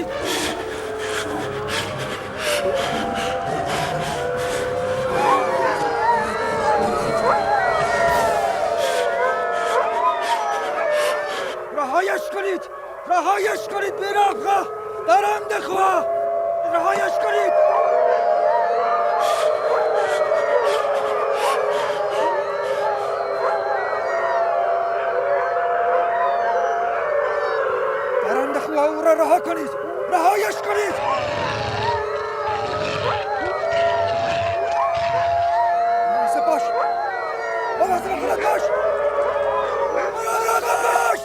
کنید. رهایش کنید، رهایش کنید. بیرافقه درنده خواه، رهایش کنید. درنده خواه، او را رها کنید، رهایش کنید. مواظب باش، مواظب خودت باش، مواظب باش.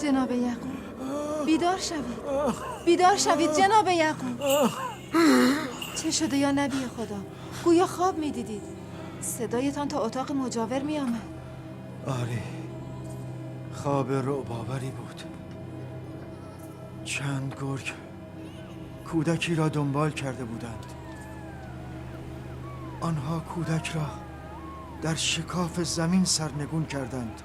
جناب یعقوب بیدار شوید، بیدار شوید جناب یعقوب. چه شده یا نبی خدا؟ گویا خواب میدیدید. صدایتان تا اتاق مجاور میآمد. آره، خواب رعب‌آوری بود. چند گرگ کودکی را دنبال کرده بودند. آنها کودک را در شکاف زمین سرنگون کردند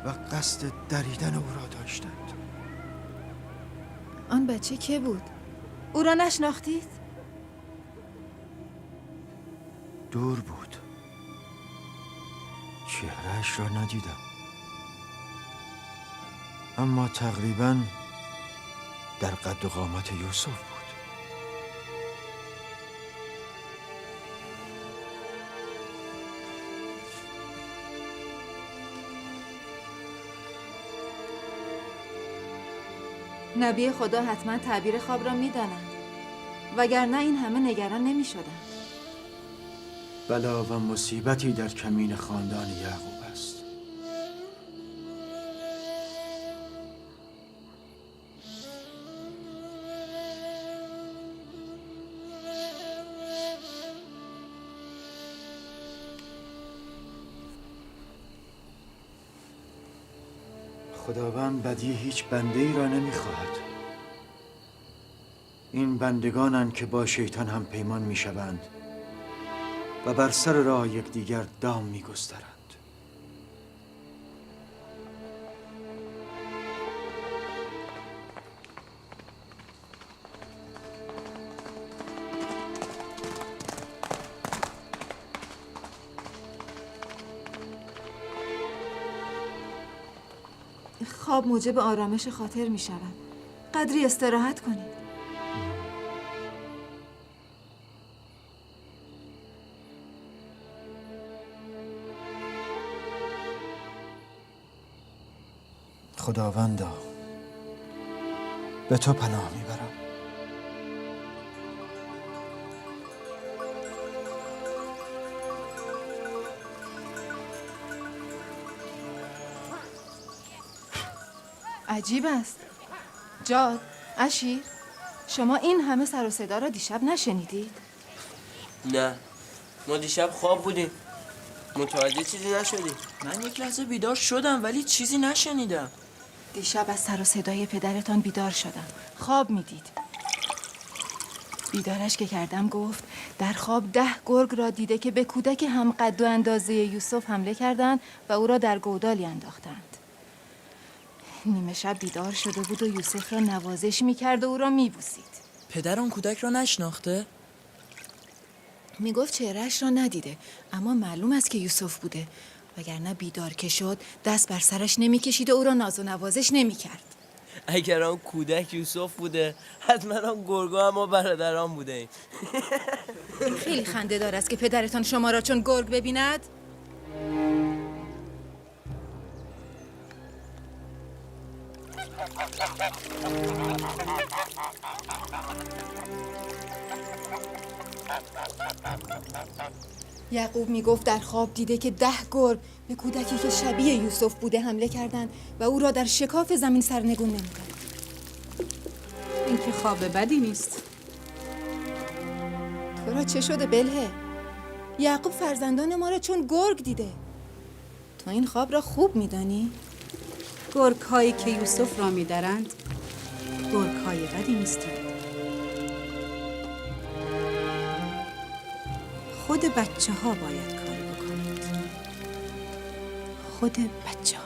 و قصد دریدن او را داشتند. آن بچه که بود؟ او را نشناختید؟ دور بود، چهرهش را ندیدم، اما تقریباً در قد و قامت یوسف بود. نبی خدا حتما تعبیر خواب را می‌دانند، وگرنه این همه نگران نمی‌شدند. بلا و مصیبتی در کمین خاندان یعقوب است. خداوند بدی هیچ بنده ای را نمیخواهد. این بندگانند که با شیطان هم پیمان میشوند و بر سر راه یکدیگر دام میگسترند. خواب موجب آرامش خاطر می شود. قدری استراحت کنید. خداوندا، به تو پناه میبرم. عجیب است. جاد، اشیر، شما این همه سر و صدا را دیشب نشنیدید؟ نه، ما دیشب خواب بودیم، متوجه چیزی نشدیم. من یک لحظه بیدار شدم ولی چیزی نشنیدم. دیشب از سر و صدای پدرتان بیدار شدم. خواب میدید. بیدارش که کردم گفت در خواب 10 گرگ را دیده که به کودک هم قد و اندازه یوسف حمله کردند و او را در گودالی انداختند. نیمه شب بیدار شده بود و یوسف را نوازش میکرد و او را میبوسید. پدر آن کودک را نشناخته؟ میگفت چهرهش را ندیده، اما معلوم است که یوسف بوده، وگرنه بیدار که شد دست بر سرش نمیکشید و او را ناز و نوازش نمیکرد. اگر آن کودک یوسف بوده، حتما آن گرگا هم ما برادران بوده ایم. خیلی خنده دار است که پدرتان شما را چون گرگ ببیند. یعقوب میگفت در خواب دیده که 10 گرگ به کودکی که شبیه یوسف بوده حمله کردند و او را در شکاف زمین سرنگون نمودند. این که خواب بدی نیست. تو را چه شده بلهه؟ یعقوب فرزندان ما را چون گرگ دیده. تو این خواب را خوب میدانی؟ گرگ هایی که یوسف را میدرند گرگ های بدی نیستند. خود بچه ها باید کاری بکنند. خود بچه ها.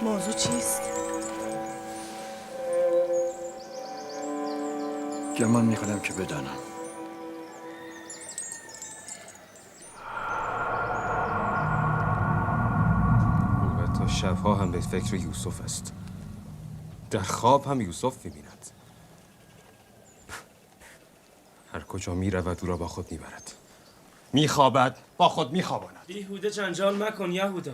موضوع چیست؟ گمان میکنم که بدانم. او تا شبها هم به فکر یوسف است. در خواب هم یوسف میبیند. هر کجا میرود او را با خود میبرد. میخوابد با خود میخواباند. بیهوده جنجال مکن یهودا.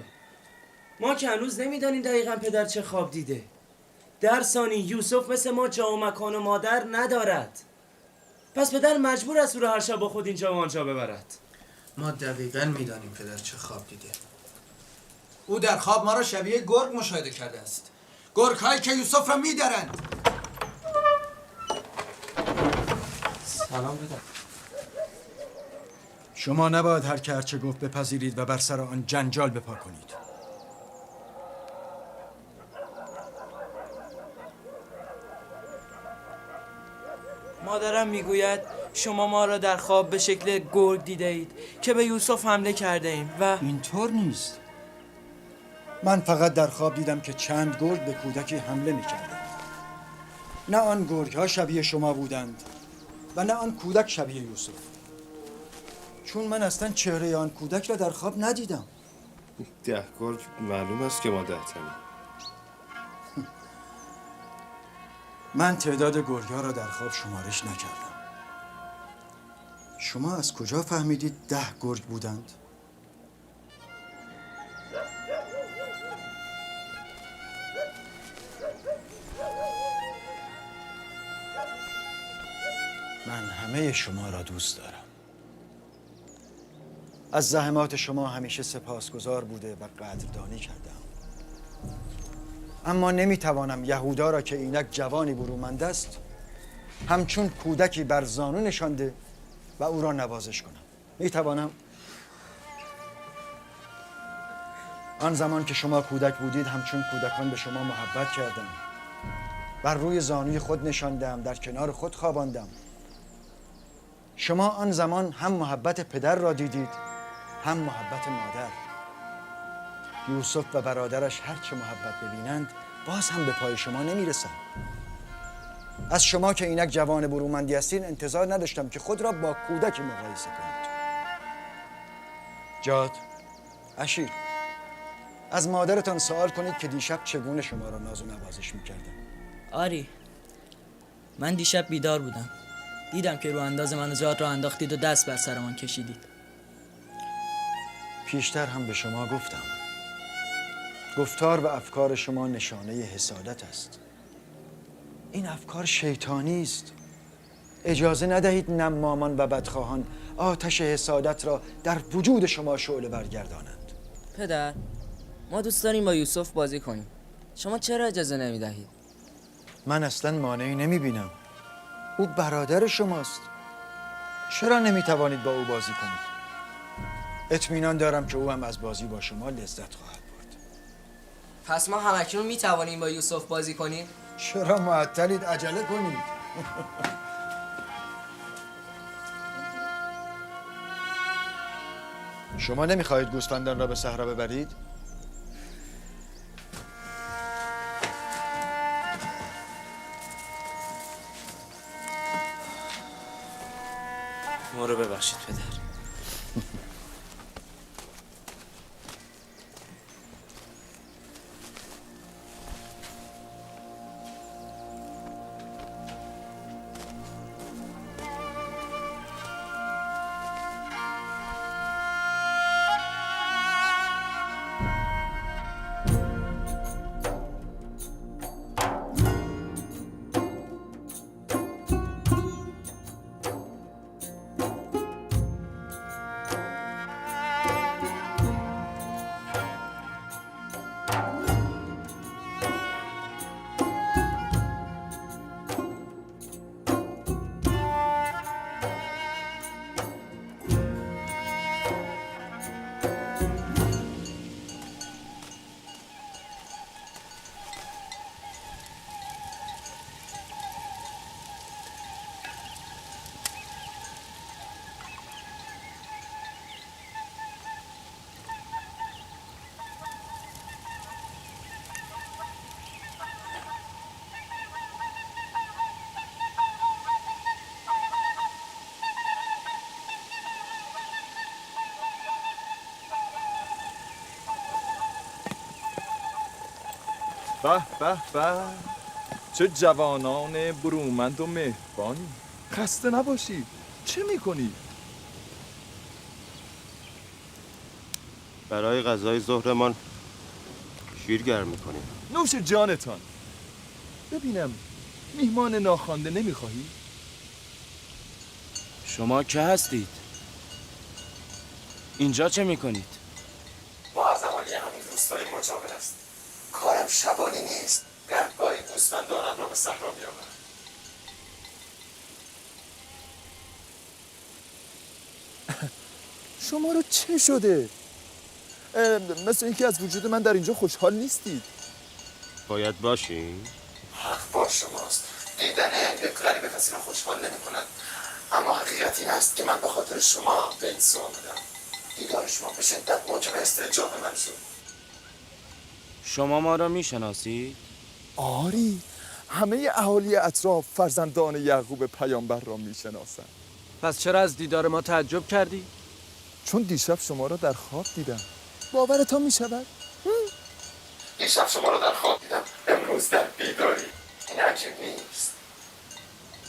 ما که هنوز نمیدانیم دقیقا پدر چه خواب دیده. در ثانی یوسف مثل ما جا و مکان و مادر ندارد. پس پدر مجبور است او را هر شب با خود اینجا و آنجا ببرد. ما دقیقا میدانیم پدر چه خواب دیده. او در خواب ما را شبیه گرگ مشاهده کرده است. گرگ هایی که یوسف را میدرند. سلام پدر. شما نباید هر که هرچه گفت بپذیرید و بر سر آن جنجال بپا کنید. مادرم میگوید شما ما را در خواب به شکل گرگ دیده اید که به یوسف حمله کرده ایم و اینطور نیست. من فقط در خواب دیدم که چند گرگ به کودکی حمله میکردند. نه آن گرگ ها شبیه شما بودند و نه آن کودک شبیه یوسف. چون من اصلا چهره آن کودک را در خواب ندیدم. 10 گرگ معلوم است که ما 10 تنیم. من تعداد گرگ‌ها را در خواب شمارش نکردم. شما از کجا فهمیدید 10 گرگ بودند؟ من همه شما را دوست دارم. از زحمات شما همیشه سپاسگزار بوده و قدردانی کردم. اما نمیتوانم یهودا را که اینک جوانی برومند است همچون کودکی بر زانو نشانده و او را نوازش کنم. میتوانم؟ آن زمان که شما کودک بودید همچون کودکان به شما محبت کردم. بر روی زانوی خود نشاندم، در کنار خود خواباندم. شما آن زمان هم محبت پدر را دیدید هم محبت مادر. یوسف و برادرش هرچه محبت ببینند باز هم به پای شما نمیرسند. از شما که اینک جوان برومندی هستین انتظار نداشتم که خود را با کودکی مقایسه کنید. جاد، اشیر، از مادرتان سوال کنید که دیشب چگونه شما را ناز و نوازش میکردم. آری، من دیشب بیدار بودم. دیدم که رو انداز من و جاد را انداختید و دست بر سرمان کشیدید. پیشتر هم به شما گفتم گفتار و افکار شما نشانه حسادت است. این افکار شیطانی است. اجازه ندهید نمامان و بدخواهان آتش حسادت را در وجود شما شعله برگردانند. پدر، ما دوست داریم با یوسف بازی کنیم. شما چرا اجازه نمیدهید؟ من اصلا مانعی نمیبینم. او برادر شماست. چرا نمیتوانید با او بازی کنید؟ اطمینان دارم که او هم از بازی با شما لذت خواهد برد. پس ما همکنون میتوانیم با یوسف بازی کنیم؟ چرا معطلید؟ عجله کنید. شما نمیخواهید گوسفندان را به صحرا ببرید؟ ما رو ببخشید پدر. به به به، چه جوانان برومند و مهربانی. خسته نباشید. چه میکنید؟ برای غذای ظهرمان شیر گرم میکنیم. نوش جانتان. ببینم میهمان ناخوانده نمیخواهی؟ شما که هستید؟ اینجا چه میکنید؟ ما از اهالی همین روستای مجاور است. کارم شبانی نیست. گهگاهی گوسفندانم را به صحرا میآورم. شما رو چه شده؟ مثل اینکه از وجود من در اینجا خوشحال نیستید. باید باشیم؟ حق با شماست. دیدن یک غریبه کسی را خوشحال نمی کند. اما حقیقت این است که من به خاطر شما به این سو آمدم. دیدار شما به شدت موجب استعجاب من شد. شما ما را میشناسید؟ آری، همه اهالی اطراف فرزندان یعقوب پیامبر را میشناسند. پس چرا از دیدار ما تعجب کردی؟ چون دیشب شما را در خواب دیدم. باورتان میشود؟ دیشب شما را در خواب دیدم، امروز در بیداری. این عجیب نیست؟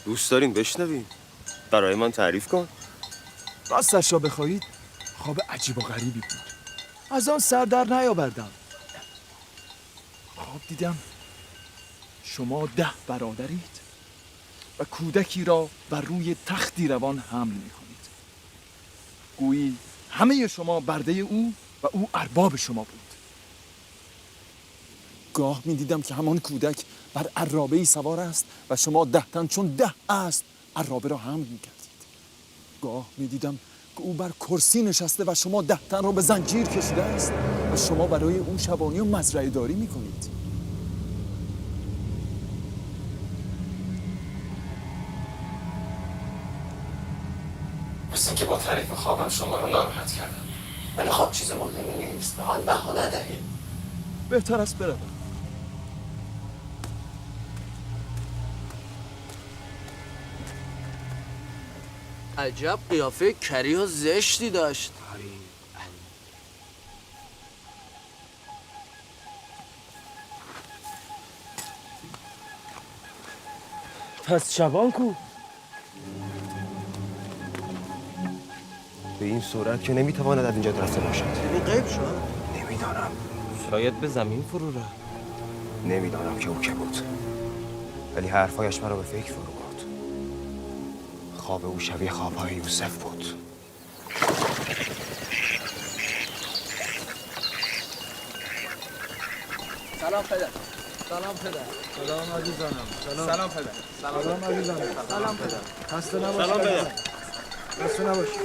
دوست داریم بشنویم. برای من تعریف کن. راستش را بخواهید خواب عجیب و غریبی بود. از آن سر در نیاوردم. خواب دیدم شما 10 برادرید و کودکی را بر روی تختی روان حمل می‌کنید. گویی همه شما برده او و او ارباب شما بود. گاه می‌دیدم که همان کودک بر عرابه‌ای سوار است و شما 10 تن چون 10 اسب عرابه را حمل می‌کردید. گاه می‌دیدم که او بر کرسی نشسته و شما 10 تن را به زنجیر کشیده است و شما برای او شبانی و مزرعه داری می‌کنید. مثل اینکه با تعریف خوابم شما رو ناراحت کردم. ولی خواب چیز مهمی نیست. به آن بها ندهید. بهتر است بروم. عجب قیافه کریه و زشتی داشت. پس شبان کو؟ به این سرعت که نمیتواند از اینجا رفته باشد. یعنی غیب شد؟ نمیدانم. شاید به زمین فرو رفت. نمیدانم که او که بود، ولی حرفایش مرا به فکر فرو برد. خواب او شبیه خوابهای یوسف بود. سلام پدر. سلام پدر. سلام عزیزانم. سلام. سلام پدر. سلام عزیزانم. سلام پدر. خسته نباشی. سلام پدر. خسته نباشی.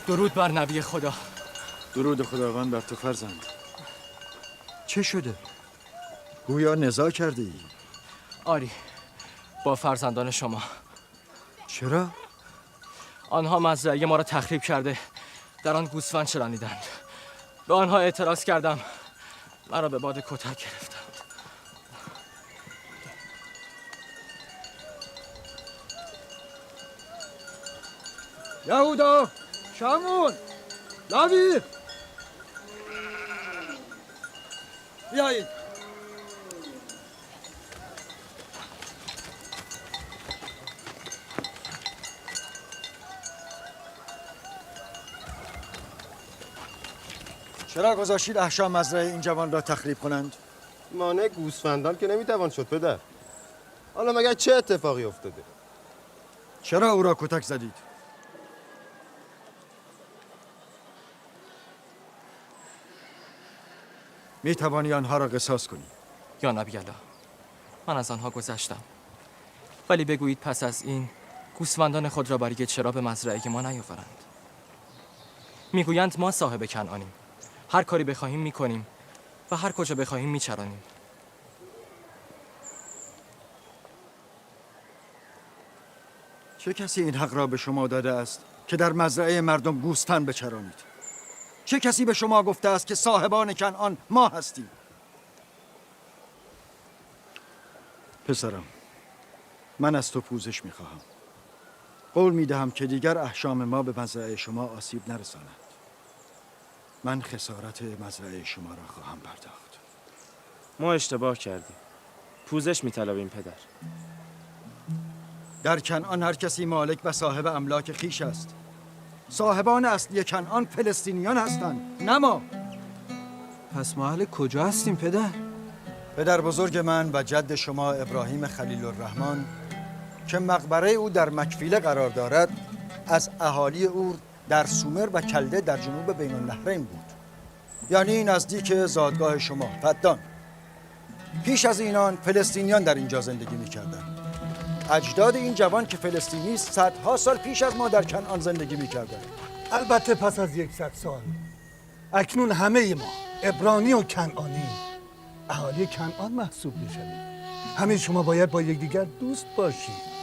درود بر نبی خدا. درود خداوند بر تو فرزند. چه شده؟ گویا نزاع کرده ای. آری، با فرزندان شما. چرا؟ آنها مزرعه ما را تخریب کرده در آن گوسفند چرانیدند. به آنها اعتراض کردم، مرا به باد کتک گرفتند. یهودا، شمعون، لاوی، بیایید. چرا گذاشتید احشام مزرعه این جوان را تخریب کنند؟ مانع گوسفندان که نمیتوان شد پدر. حالا مگر چه اتفاقی افتاده؟ چرا او را کتک زدید؟ می توانی آنها را قصاص کنی. یا نبی الله، من از آنها گذشتم، ولی بگویید پس از این گوسفندان خود را برای چرا به مزرعه ما نیاورند؟ میگویند ما صاحب کنعانیم، هر کاری بخواهیم میکنیم و هر کجا بخواهیم میچرانیم. چه کسی این حق را به شما داده است که در مزرعه مردم گوسفند بچرانید؟ چه کسی به شما گفته است که صاحبان کنعان ما هستیم؟ پسرم، من از تو پوزش میخواهم. قول میدهم که دیگر احشام ما به مزرعه شما آسیب نرسانند. من خسارت مزرعه شما را خواهم پرداخت. ما اشتباه کردیم. پوزش میطلبیم پدر. در کنعان هر کسی مالک و صاحب املاک خیش است. صاحبان اصلی کنعان فلسطینیان هستند، نه ما. پس ما اهل کجا هستیم پدر؟ پدر بزرگ من و جد شما ابراهیم خلیل الرحمن که مقبره او در مکفیله قرار دارد، از اهالی اور در سومر و کلده در جنوب بین النهرین بود، یعنی نزدیک زادگاه شما فدان. پیش از اینان فلسطینیان در اینجا زندگی می‌کردند. اجداد این جوان که فلسطینی است صدها سال پیش از ما در کنعان زندگی می‌کردند. البته پس از 100 سال. اکنون همه ما عبرانی و کنعانی اهالی کنعان محسوب می‌شویم. همه شما باید با یکدیگر دوست باشید.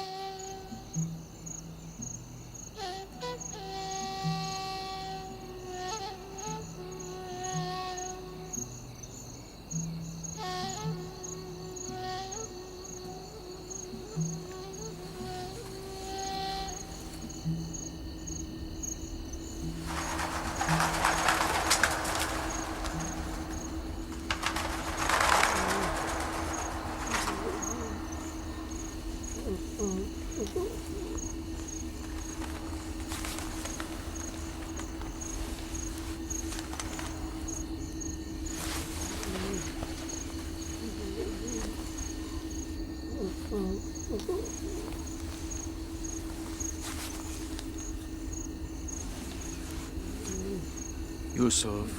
یوسف،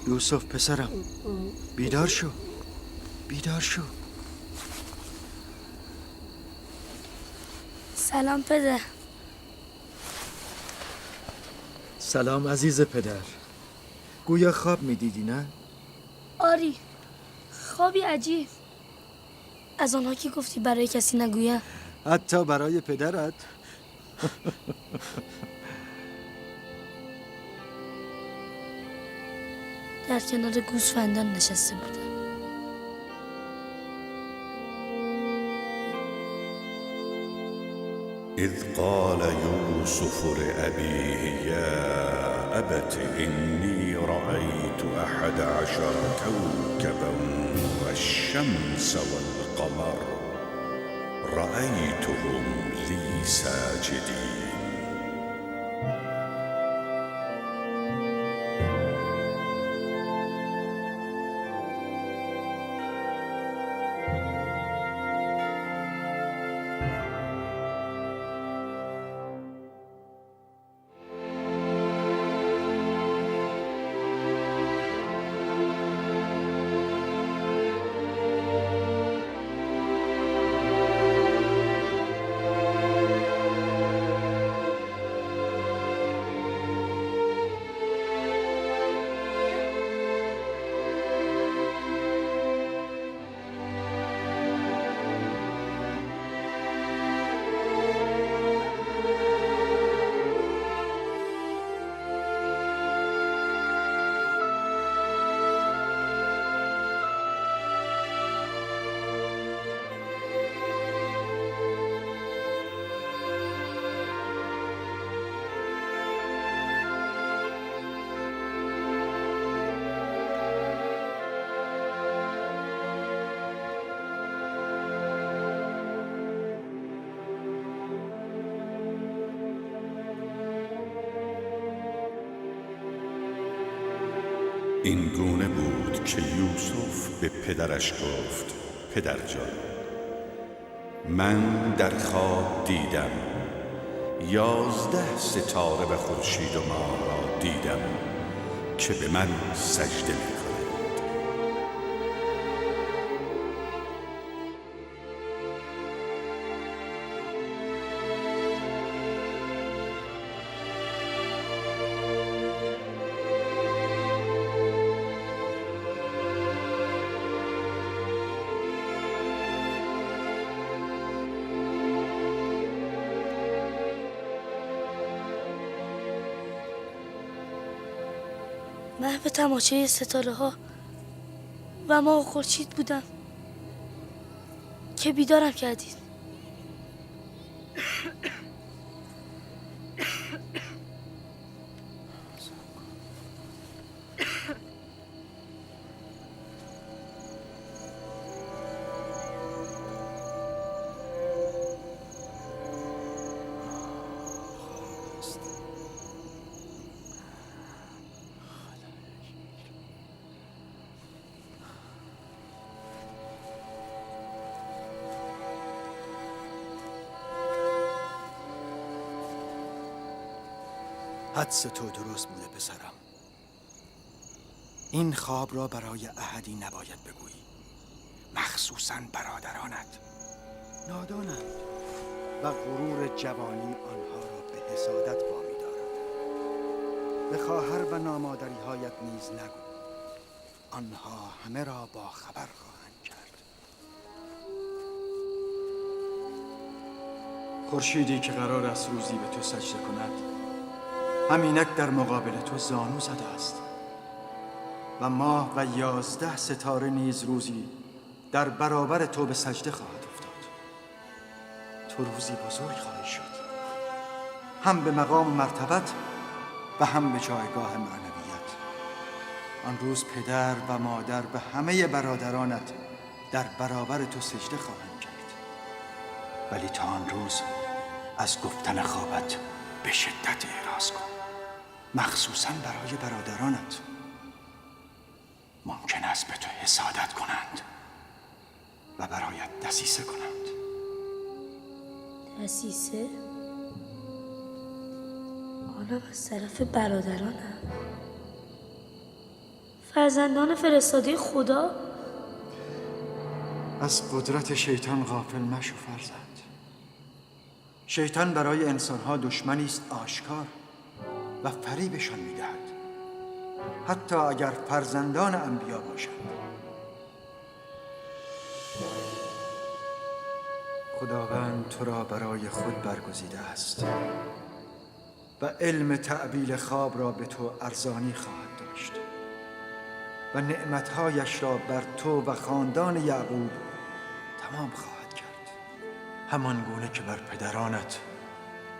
یوسف پسرم، بیدار شو، بیدار شو. سلام پدر. سلام عزیز پدر. گویا خواب میدیدی نه؟ آری، خوابی عجیب. از آنها که گفتی برای کسی نگویم. حتی برای پدرت؟ در کنار گوسفندان نشسته بودم. اذ قال يوسف لأبيه يا أبت إني رأيت 11 كوكبا والشمس والقمر رأيتهم لي ساجدين. این گونه بود که یوسف به پدرش گفت: پدر جان، من در خواب دیدم 11 ستاره و خورشید و ماه را دیدم که به من سجده می کنند. من به تماشای ستاره ها و ماه و خورشید بودم که بیدارم کردید. حدس تو درست بوده پسرم. این خواب را برای احدی نباید بگویی، مخصوصاً برادرانت. نادانند و غرور جوانی آنها را به حسادت وامی دارد. به خواهر و نامادری‌هایت نیز نگو، آنها همه را با خبر خواهند کرد. خورشیدی که قرار است روزی به تو سجده کند، همینک در مقابل تو زانو زده است و ماه و 11 ستاره نیز روزی در برابر تو به سجده خواهد افتاد. تو روزی بزرگ خواهی شد، هم به مقام مرتبت و هم به جایگاه معنویت. آن روز پدر و مادر و همه برادرانت در برابر تو سجده خواهند کرد، ولی تا آن روز از گفتن خوابت به شدت اعراض کن، مخصوصاً برای برادرانت. ممکن است به تو حسادت کنند و برایت دسیسه کنند. دسیسه؟ آنم از طرف برادرانم، فرزندان فرستاده خدا. از قدرت شیطان غافل مشو فرزند. شیطان برای انسانها دشمنی است آشکار و فریبشان می‌دهد، حتی اگر فرزندان انبیا باشند. خداوند تو را برای خود برگزیده است و علم تعبیل خواب را به تو ارزانی خواهد داشت و نعمتهایش را بر تو و خاندان یعقوب تمام خواهد کرد، همان گونه که بر پدرانت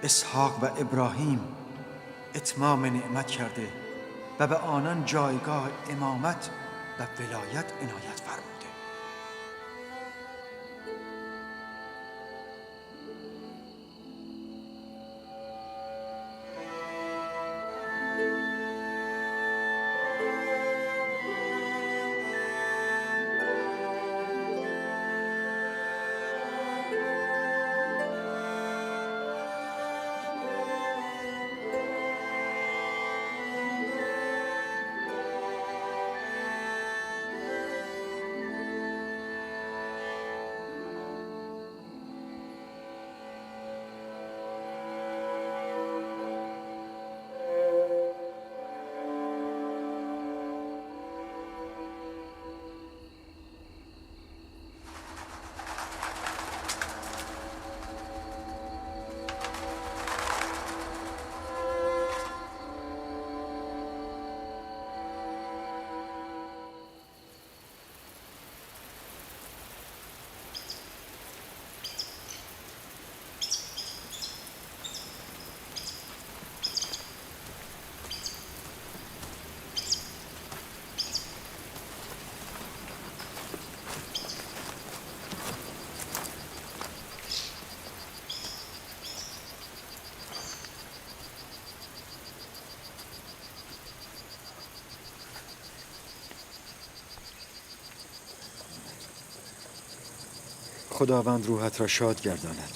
اسحاق و ابراهیم اتمام نعمت کرده و به آنان جایگاه امامت و ولایت عنایت فرموده. خداوند روحت را شاد گرداند.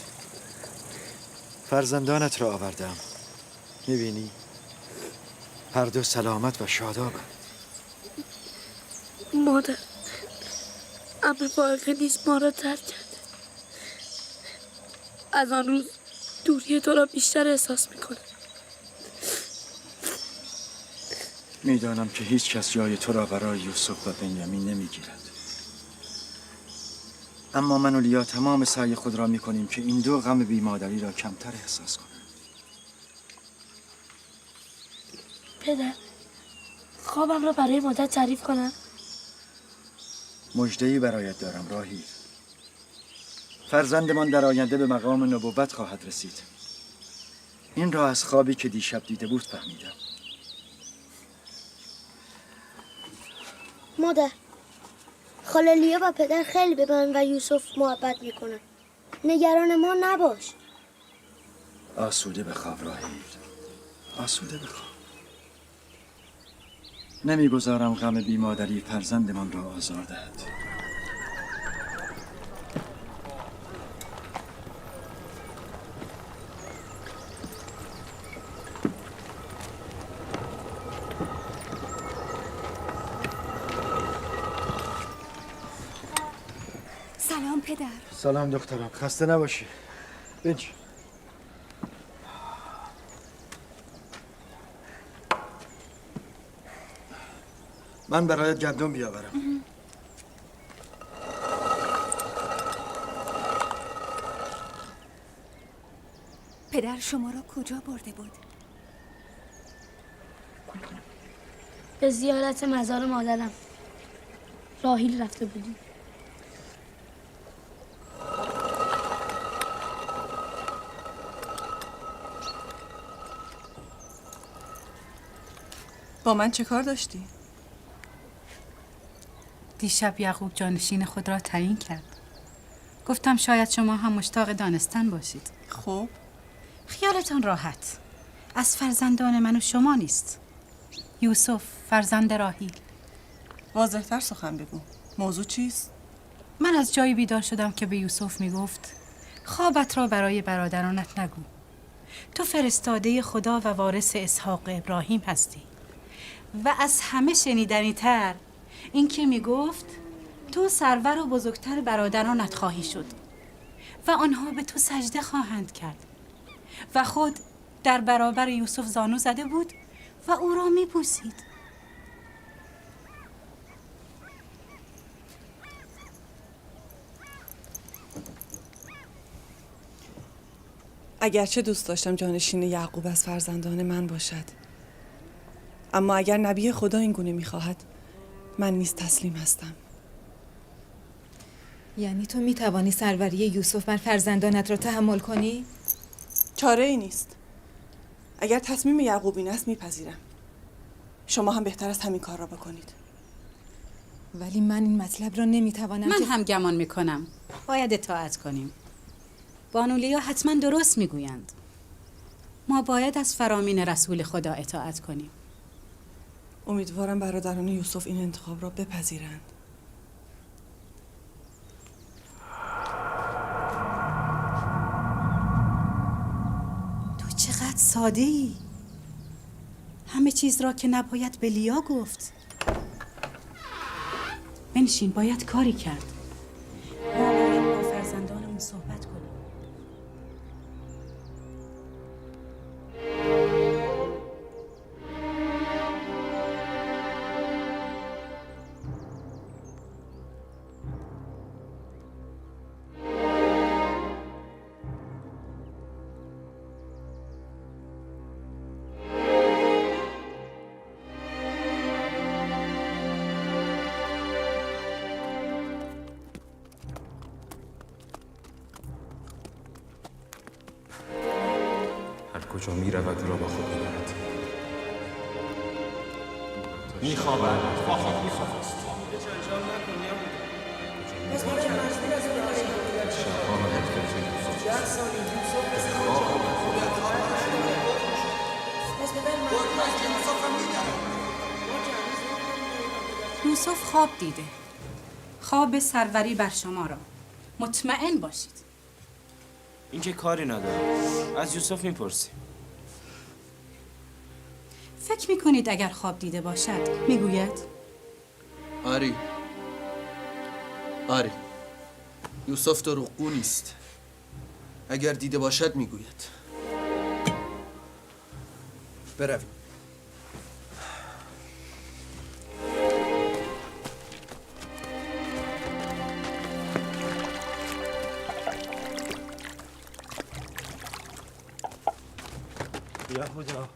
فرزندانت را آوردم. میبینی؟ هر دو سلامت و شادابند. مادر، عمه فائقه نیز ما را ترک کرده. از آن روز دوری تو را بیشتر احساس میکنم. میدانم که هیچ کس جای تو را برای یوسف و بنیامین نمیگیرد. اما من و لیا تمام سعی خود را میکنیم که این دو غم بیمادری را کمتر احساس کنند. پدر، خوابم را برای مادر تعریف کنم؟ مژده‌ای برایت دارم راحیل. فرزندمان در آینده به مقام نبوت خواهد رسید. این را از خوابی که دیشب دیده بود فهمیدم. مادر، خاله لیا و پدر خیلی به من و یوسف محبت میکنن. نگران ما نباش. آسوده بخواب راحیل، آسوده بخواب. نمیگذارم غم بیمادری فرزندمان را آزار دهد. سلام پدر. سلام دخترم، خسته نباشی. بنشین. من برایت گندم بیاورم. پدر شما را کجا برده بود؟ به زیارت مزار مادرم راحیل رفته بودیم. با من چه کار داشتی؟ دیشب یعقوب جانشین خود را تعیین کرد. گفتم شاید شما هم مشتاق دانستن باشید. خب خیالتان راحت، از فرزندان من و شما نیست. یوسف فرزند راحیل. واضح‌تر سخن بگو، موضوع چیست؟ من از جایی بیدار شدم که به یوسف میگفت خوابت را برای برادرانت نگو. تو فرستاده خدا و وارث اسحاق ابراهیم هستی. و از همه شنیدنی تر این که میگفت تو سرور و بزرگتر برادرانت خواهی شد و آنها به تو سجده خواهند کرد. و خود در برابر یوسف زانو زده بود و او را میبوسید. اگرچه دوست داشتم جانشین یعقوب از فرزندان من باشد، اما اگر نبی خدا این گونه میخواهد من نیز تسلیم هستم. یعنی تو میتوانی سروری یوسف بر فرزندانت را تحمل کنی؟ چاره ای نیست. اگر تصمیم یعقوب این است میپذیرم. شما هم بهتر است همین کار را بکنید. ولی من این مطلب را نمیتوانم. من هم گمان میکنم باید اطاعت کنیم. بانولیا حتما درست میگویند. ما باید از فرامین رسول خدا اطاعت کنیم. امیدوارم برادران یوسف این انتخاب را بپذیرند. تو چقدر ساده ای. همه چیز را که نباید به لیا گفت. بنشین، باید کاری کرد. ما باید با فرزندانمون صحبت کنیم. کجا می رود را با خود می برد. می خوابد. یوسف خواب دیده. خواب سروری بر شما را. مطمئن باشید. این که کاری نداره، از یوسف میپرسیم. فکر میکنید اگر خواب دیده باشد میگوید؟ آری آری، یوسف دروغگو نیست. اگر دیده باشد میگوید. برویم. یهودا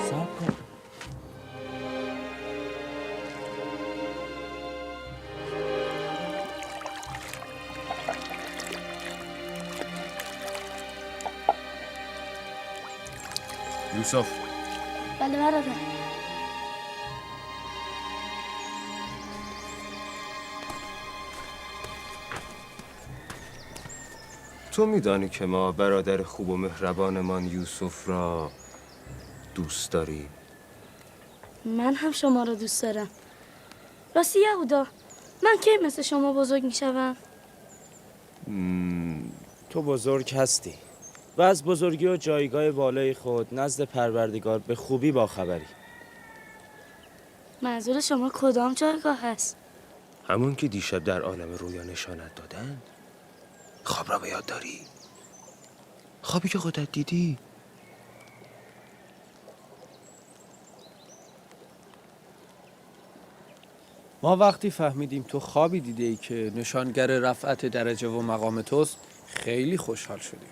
صبر کن. یوسف. بله برادر. تو میدانی که ما برادر خوب و مهربانمان یوسف را دوست داریم. من هم شما را دوست دارم. راستی یهودا، من کی مثل شما بزرگ میشوم؟ تو بزرگ هستی و از بزرگی و جایگاه بالای خود نزد پروردگار به خوبی باخبری. منظور شما کدام جایگاه هست؟ همون که دیشب در عالم رویا نشانت دادند. خواب را به یاد داری؟ خوابی که خودت دیدی؟ ما وقتی فهمیدیم تو خوابی دیده ای که نشانگر رفعت درجه و مقام توست، خیلی خوشحال شدیم.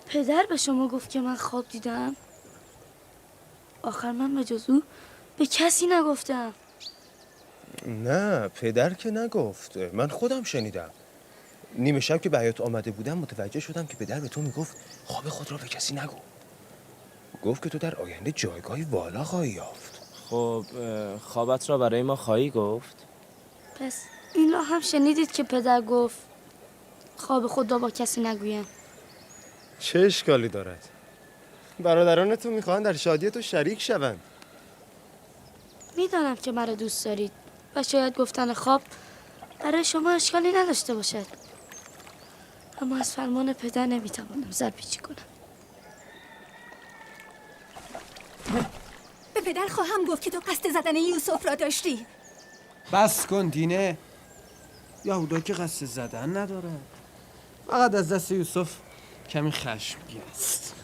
پدر به شما گفت که من خواب دیدم؟ آخر من به جز او به کسی نگفتم. نه، پدر که نگفت، من خودم شنیدم. نیمه شب که به حیاط آمده بودم متوجه شدم که پدر به تو میگفت خواب خود را به کسی نگو. گفت که تو در آینده جایگاهی والا خواهی یافت. خب خوابت را برای ما خواهی گفت؟ پس این را هم شنیدید که پدر گفت خواب خود را با کسی نگویم. چه اشکالی دارد؟ برادران تو میخواهند در شادی تو شریک شوند. میدانم که مرا دوست دارید و شاید گفتن خواب برای شما اشکالی نداشته باشد، اما از فرمان پدر نمیتوانم سرپیچی کنم. به پدر خواهم گفت که تو قصد زدن یوسف را داشتی. بس کن دینه، یهودا که قصد زدن نداره، فقط از دست یوسف کمی خشمگین است.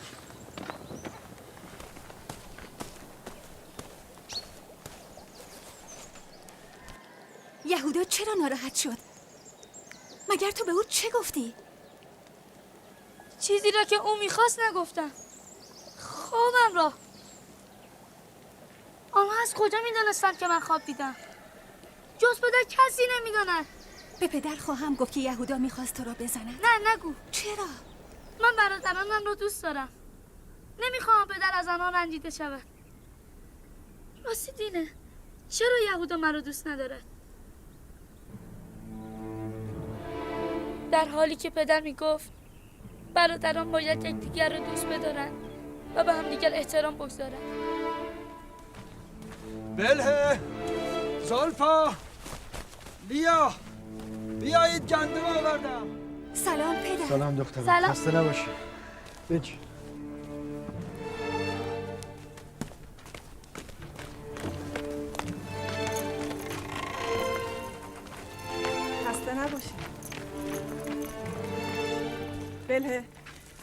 یهودا چرا ناراحت شد؟ مگر تو به او چه گفتی؟ چیزی را که او میخواست نگفتم. خوابم را. آنها از کجا میدانستند که من خواب دیدم؟ جز پدر کسی نمیداند. به پدر خواهم گفت که یهودا میخواست تو را بزند. نه نگو. چرا؟ من برادرانم را دوست دارم. نمیخواهم پدر از آنها رنجیده شود. راستی دینه، چرا یهودا مرا دوست ندارد؟ در حالی که پدر میگفت برادران باید یکدیگر را دوست بدارند و به همدیگر احترام بگذارند. بله زلفا، لیا، بیایید گندم آوردم. سلام پدر. سلام دخترم. خسته نباشی. بنشین. خسته نباشی. بله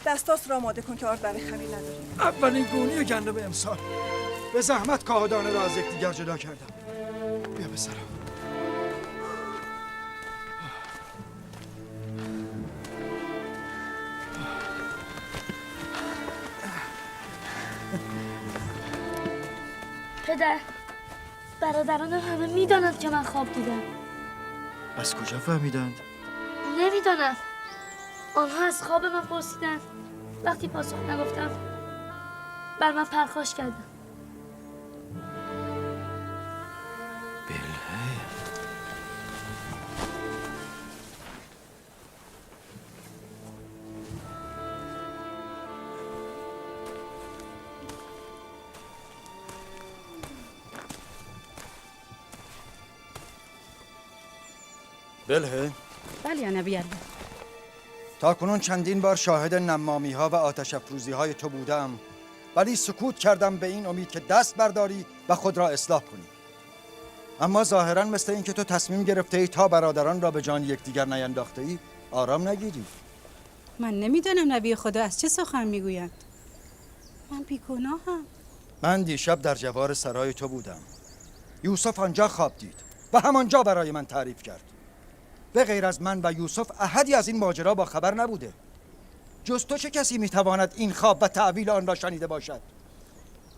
دستاس را آماده کن که آرد برای خمیر نداریم. اولین گونی گندم امسال. به زحمت کاهدانه را از یکدیگر جدا کردم. بیا پسرم. پدر، برادرانم همه میدانند که من خواب دیدم. از کجا فهمیدند؟ نمیدانم. آنها از خواب من پرسیدند. وقتی پاسخ نگفتم بر من پرخاش کردند. بله. بله. بله یا نبی الله. تا کنون چندین بار شاهد نمامی ها و آتش افروزی های تو بودم، ولی سکوت کردم به این امید که دست برداری و خود را اصلاح کنی. اما ظاهرا مثل اینکه تو تصمیم گرفته ای تا برادران را به جان یکدیگر نینداخته ای آرام نگیری. من نمیدانم نبی خدا از چه سخن میگویند. من بیگناهم. من دیشب در جوار سرای تو بودم. یوسف آنجا خواب دید و همانجا برای من تعریف کرد. به غیر از من و یوسف احدی از این ماجرا با خبر نبوده. جز تو چه کسی میتواند این خواب و تأویل آن را شنیده باشد؟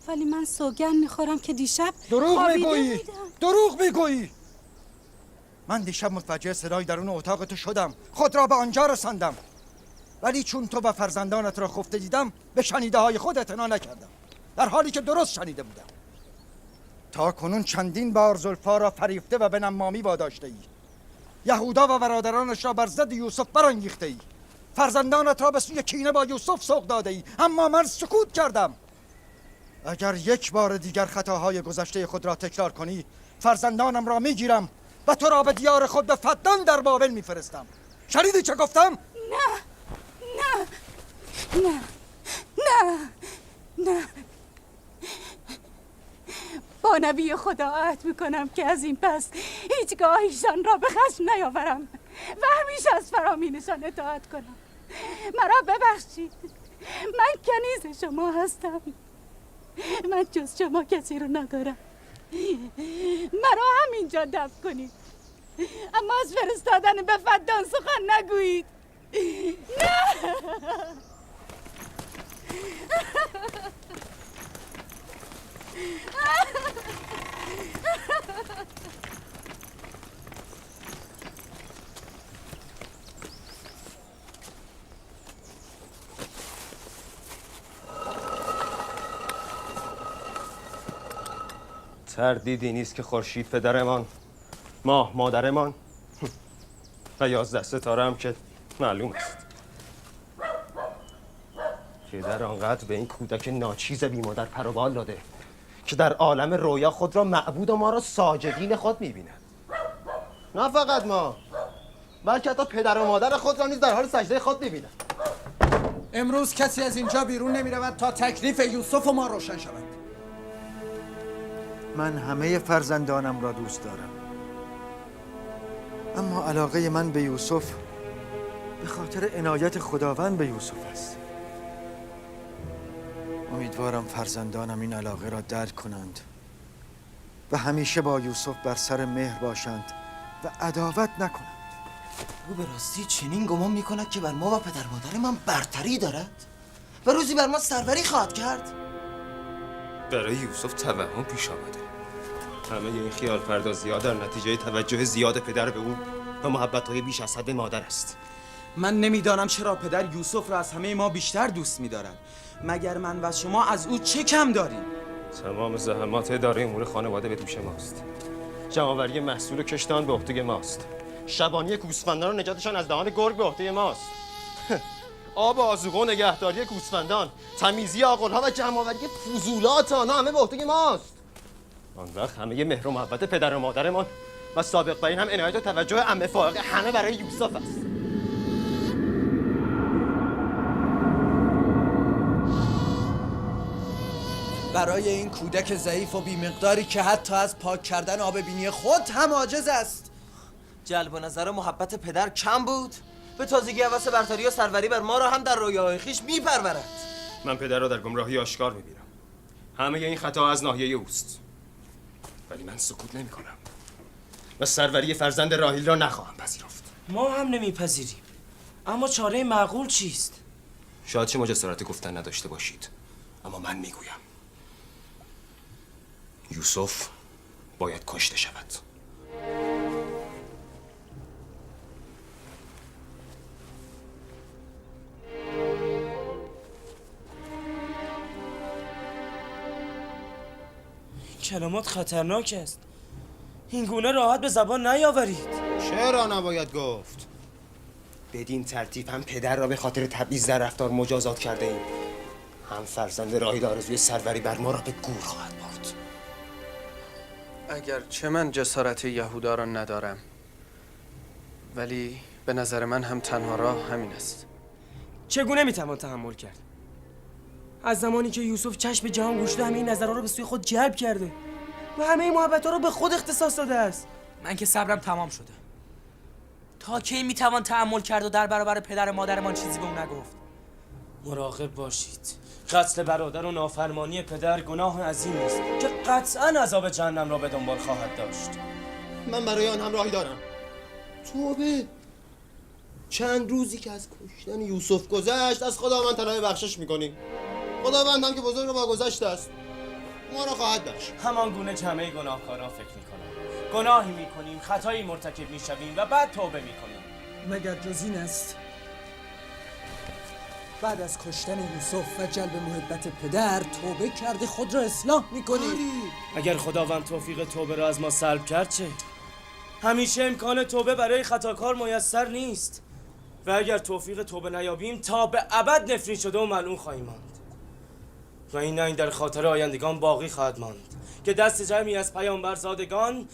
ولی من سوگند میخورم که دیشب دروغ میگویی. دروغ میگویی. من دیشب متوجه صدای درون اتاق تو شدم. خود را به آنجا رساندم، ولی چون تو و فرزندانت را خفته دیدم به شنیده های خود اعتنا نکردم، در حالی که درست شنیده بودم. تا کنون چندین بار زلفا را فریفته و به نمامی واداشته ای. یهودا و برادرانش را بر ضد یوسف برانگیخته ای. فرزندانت را به سوی کینه با یوسف سوق داده ای، اما من سکوت کردم. اگر یک بار دیگر خطاهای گذشته خود را تکرار کنی، فرزندانم را میگیرم و تو را به دیار خود به فدان در بابل میفرستم. شنیدی چه گفتم؟ نه نه نه نه نه. با نبی خدا عهد میکنم که از این پس هیچگاه ایشان را به خشم نیاورم و همیشه از فرامینشان اطاعت کنم. مرا ببخشید، من کنیز شما هستم. من جز شما کسی رو ندارم. مرا همینجا دفن کنید، اما از فرستادن به فدان سخن نگویید. نه. تردیدی نیست که خورشید پدرمان، ماه مادرمان و 11 ستاره هم که معلوم است. پدر آنقدر به این کودک ناچیز بی مادر پر و بال داده که در عالم رویا خود را معبود و ما را ساجدین خود می‌بیند. نه فقط ما، بلکه حتی پدر و مادر خود را نیز در حال سجده خود می‌بیند. امروز کسی از اینجا بیرون نمی‌رود تا تکلیف یوسف و ما روشن شود. من همه فرزندانم را دوست دارم، اما علاقه من به یوسف به خاطر عنایت خداوند به یوسف است. امیدوارم فرزندانم این علاقه را درک کنند و همیشه با یوسف بر سر مهر باشند و عداوت نکنند. او به راستی چنین گمان میکند که بر ما و پدر مادر من برتری دارد و روزی بر ما سروری خواهد کرد. برای یوسف توهم پیش آمده. همه این خیال پردازی‌ها در نتیجه توجه زیاد پدر به او و محبت‌های بیش از حد مادر است. من نمیدانم چرا پدر یوسف را از همه ما بیشتر دوست می‌دارد. مگر من و شما از او چه کم داریم؟ تمام زحمات اداره امور خانواده به دوش ماست. جمع‌آوری محصول و کشتان به عهده ماست. شبانی گوسفندان و نجاتشان از دهان گرگ به عهده ماست. آب آذوقه و نگهداری گوسفندان، تمیزی آغل‌ها و جمع‌آوری فضولات آنها همه به عهده ماست. آن وقت همه مهر و محبت پدر و مادرمان و سابق بر این هم عنایت و توجه عمه فائقه همه برای یوسف است. برای این کودک ضعیف و بی‌مقداری که حتی از پاک کردن آب بینی خود هم عاجز است. جلب نظر و محبت پدر کم بود، به تازگی هوس برتری و سروری بر ما را هم در رویاهای خویش می‌پرورد. من پدر را در گمراهی آشکار می‌بینم. همه این خطا از ناحیه اوست، ولی من سکوت نمی‌کنم و سروری فرزند راحیل را نخواهم پذیرفت. ما هم نمی‌پذیریم، اما چاره معقول چیست؟ شاید شما جسارت گفتن نداشته باشید، اما من میگویم یوسف باید کشته شود. کلمات خطرناک است. این گونه راحت به زبان نیاورید. چرا نباید گفت؟ بدین ترتیب هم پدر را به خاطر تبعیض در رفتار مجازات کرده ایم، هم فرزند راحیل آرزوی سروری بر ما را به گور خواهد برد. اگر چه من جسارت یهودا را ندارم، ولی به نظر من هم تنها راه همین است. چگونه میتوان تحمل کرد؟ از زمانی که یوسف چشم جهان گشوده همه این نظرها رو به سوی خود جلب کرده و همه محبت‌ها رو به خود اختصاص داده است. من که صبرم تمام شده. تا کی میتوان تحمل کرد و در برابر پدر و مادرمان چیزی به او نگفت؟ مراقب باشید. قتل برادر و نافرمانی پدر گناه عظیمی است که قطعا عذاب جهنم را به دنبال خواهد داشت. من برای آن هم راهی دارم. توبه. چند روزی که از کشتن یوسف گذشت از خداوند طلب بخشش میکنیم. خداوند هم که بزرگ و باگذشت است، ما را خواهد بخشید. همان گونه که همه گناهکاران فکر میکنند. گناهی میکنیم، خطایی مرتکب میشویم و بعد توبه میکنیم. مگر جز این است؟ بعد از کشتن یوسف و جلب محبت پدر توبه کرده خود را اصلاح میکنی. اگر خداوند توفیق توبه را از ما سلب کرد چه؟ همیشه امکان توبه برای خطاکار میسر نیست و اگر توفیق توبه نیابیم تا به ابد نفرین شده و ملعون خواهیم ماند و این ننگ در خاطر آیندگان باقی خواهد ماند که دست جمعی از پیامبرزادگان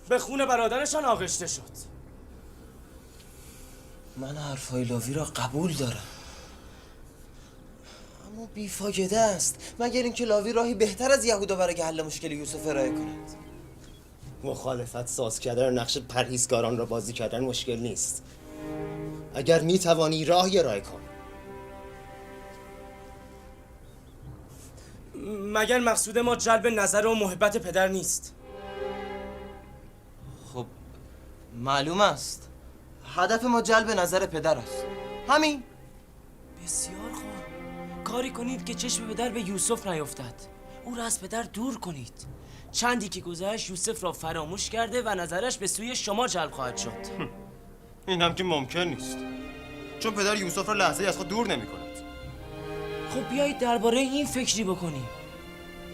به خون برادرشان آغشته شد. من حرفای لاوی را قبول دارم، اما بیفایده است، مگر اینکه لاوی راهی بهتر از یهودا برای حل مشکل یوسف ارائه کند. مخالفت ساز کردن و نقش پرهیزکاران را بازی کردن مشکل نیست. اگر می توانی راهی ارائه کن. مگر مقصود ما جلب نظر و محبت پدر نیست؟ خب معلوم است، هدف ما جلب نظر پدر است، همین. بسیار خوب، کاری کنید که چشم پدر به یوسف نیفتد، او را از پدر دور کنید. چندی که گذشت یوسف را فراموش کرده و نظرش به سوی شما جلب خواهد شد. این هم که ممکن نیست، چون پدر یوسف را لحظه از خود دور نمی کند. خب بیایید درباره این فکری بکنیم.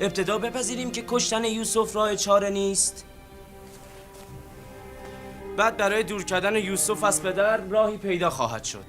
ابتدا بپذیریم که کشتن یوسف راه چاره نیست، بعد برای دور کردن یوسف از پدر راهی پیدا خواهد شد.